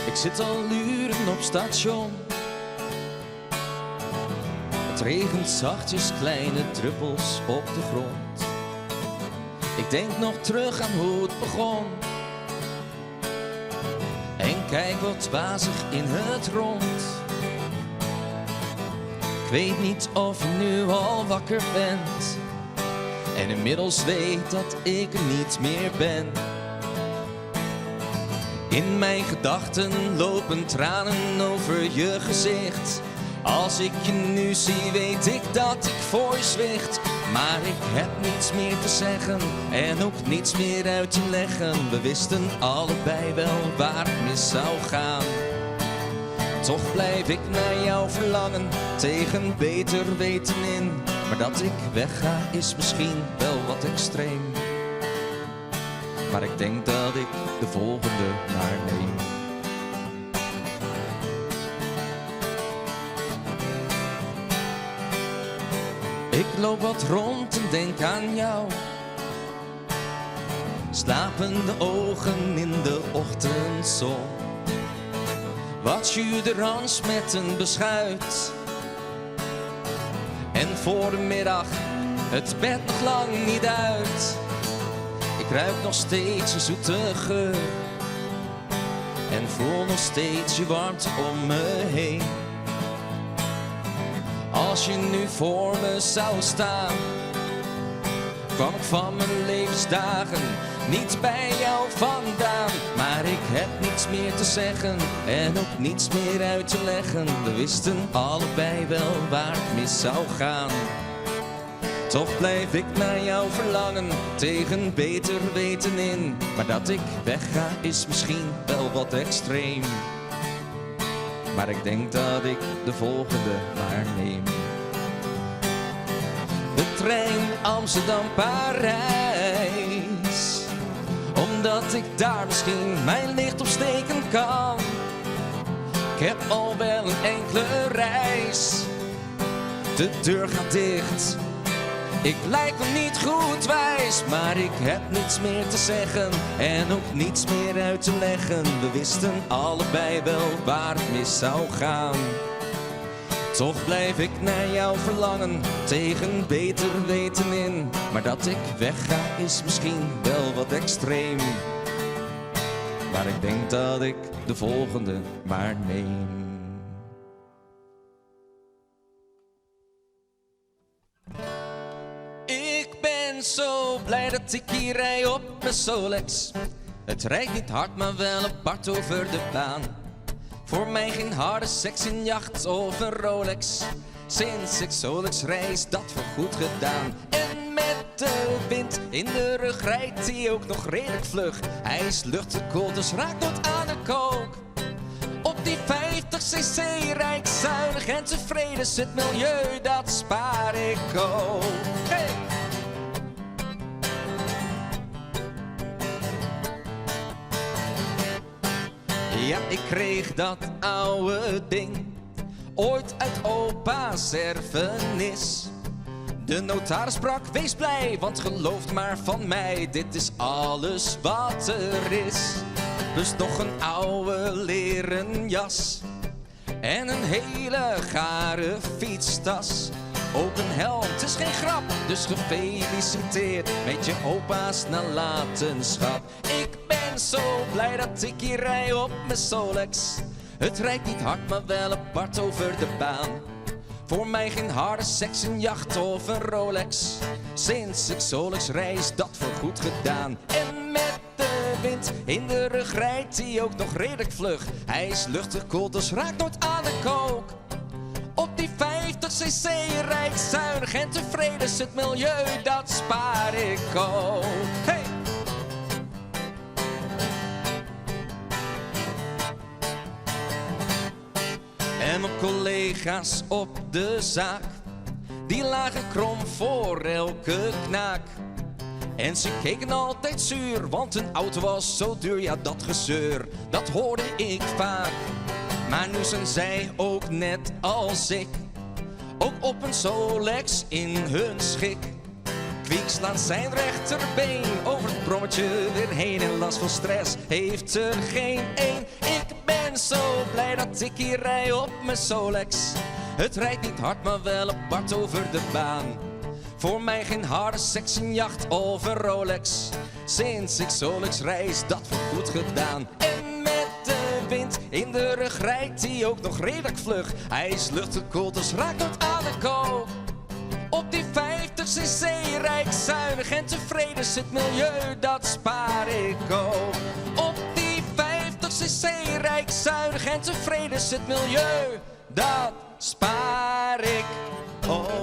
Ik sit al uren op stasjon. Het regent zachtjes kleine druppels op de grond. Ik denk nog terug aan hoe het begon. En kijk wat wazig in het rond. Ik weet niet of je nu al wakker bent. En inmiddels weet dat ik er niet meer ben. In mijn gedachten lopen tranen over je gezicht. Als ik je nu zie, weet ik dat ik voor je zwicht. Maar ik heb niets meer te zeggen en ook niets meer uit te leggen. We wisten allebei wel waar het mis zou gaan. Toch blijf ik naar jou verlangen, tegen beter weten in. Maar dat ik wegga is misschien wel wat extreem. Maar ik denk dat ik de volgende maar neem. Ik loop wat rond en denk aan jou. Slapende ogen in de ochtendzon. Wat jus d'orange met een beschuit. En voor de middag het bed nog lang niet uit. Ik ruik nog steeds je zoete geur. En voel nog steeds je warmte om me heen. Als je nu voor me zou staan, kwam ik van mijn levensdagen niet bij jou vandaan. Maar ik heb niets meer te zeggen en ook niets meer uit te leggen. We wisten allebei wel waar het mis zou gaan. Toch blijf ik naar jou verlangen, tegen beter weten in. Maar dat ik wegga is misschien wel wat extreem. Maar ik denk dat ik de volgende maar neem. De trein Amsterdam-Parijs. Omdat ik daar misschien mijn licht op steken kan. Ik heb al wel een enkele reis. De deur gaat dicht. Ik lijk nog niet goed wijs, maar ik heb niets meer te zeggen en ook niets meer uit te leggen. We wisten allebei wel waar het mis zou gaan. Toch blijf ik naar jou verlangen, tegen beter weten in. Maar dat ik wegga is misschien wel wat extreem. Maar ik denk dat ik de volgende maar neem. Ik ben zo blij dat ik hier rij op mijn Solex. Het rijdt niet hard, maar wel apart over de baan. Voor mij geen harde seks, een jacht of een Rolex. Sinds ik Solex rij is dat voor goed gedaan. En met de wind in de rug rijdt hij ook nog redelijk vlug. Hij is luchtgekoeld, dus raakt nooit aan de kook. Op die 50 cc rijd ik zuinig en tevreden. Is het milieu, dat spaar ik ook. Hey! Ja, ik kreeg dat oude ding ooit uit opa's erfenis. De notaris sprak, wees blij, want geloof maar van mij, dit is alles wat er is. Dus nog een oude leren jas en een hele gare fietstas. Ook een helm, het is geen grap, dus gefeliciteerd met je opa's nalatenschap. Ik ben zo blij dat ik hier rij op mijn Solex. Het rijdt niet hard, maar wel apart over de baan. Voor mij geen harde seks, een jacht of een Rolex. Sinds ik Solex rij is dat voor goed gedaan. En met de wind in de rug rijdt hij ook nog redelijk vlug. Hij is luchtgekoeld, dus raakt nooit aan de kook. Op die 50 cc rijd ik zuinig en tevreden is het milieu, dat spaar ik ook. Hey! En mijn collega's op de zaak, die lagen krom voor elke knaak. En ze keken altijd zuur, want een auto was zo duur. Ja, dat gezeur, dat hoorde ik vaak. Maar nu zijn zij ook net als ik, ook op een Solex in hun schik. Kwiek slaat zijn rechterbeen over het brommetje weer heen. En last van stress heeft er geen één. Ik ben zo blij dat ik hier rij op mijn Solex. Het rijdt niet hard, maar wel apart over de baan. Voor mij geen harde seks, een jacht of een Rolex. Sinds ik Solex rij is dat voorgoed gedaan. En met de wind in de rug rijdt hij ook nog redelijk vlug. Hij is luchtgekoeld, dus raakt nooit aan de kook. Op die 50 cc rijk zuinig en tevreden is het milieu, dat spaar ik ook. Op die 50 cc rijk zuinig en tevreden is het milieu, dat spaar ik ook.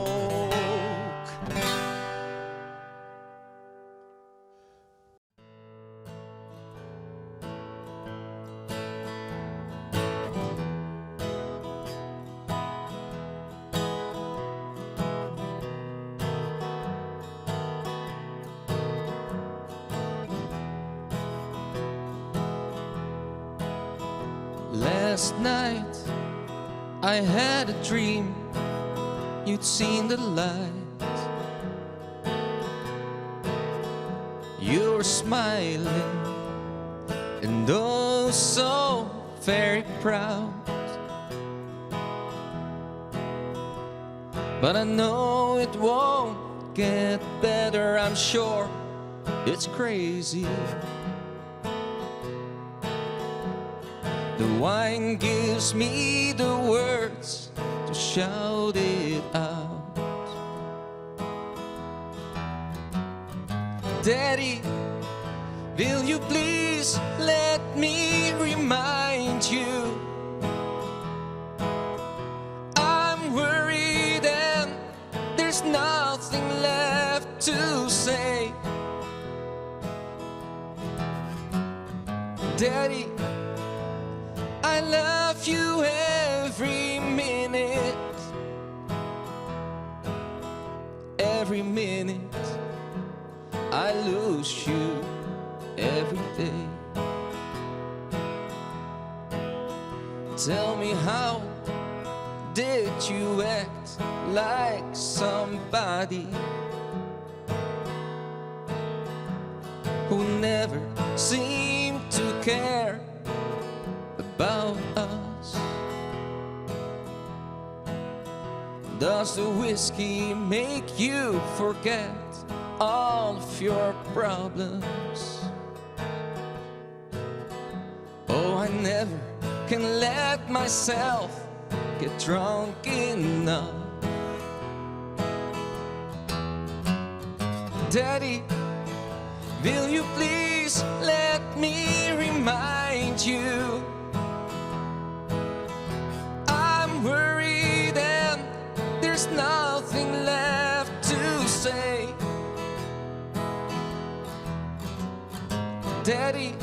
Last night I had a dream you'd seen the light. You were smiling and oh so very proud. But I know it won't get better, I'm sure it's crazy. The wine gives me the words to shout it out. Daddy, will you please let me remind you? I'm worried and there's nothing left to say. Daddy, I love you every minute. Every minute I lose you every day. Tell me how did you act like somebody who never seemed to care about us? Does the whiskey make you forget all of your problems? Oh, I never can let myself get drunk enough. Daddy, will you please let me remind you? I'm worried and there's nothing left to say. Daddy,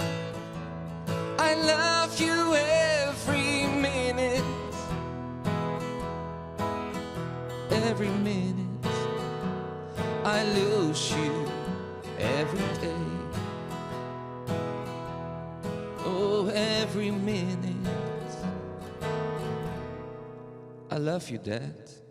I love you every minute. Every minute I lose you every day. Oh, every minute. I love you, Dad.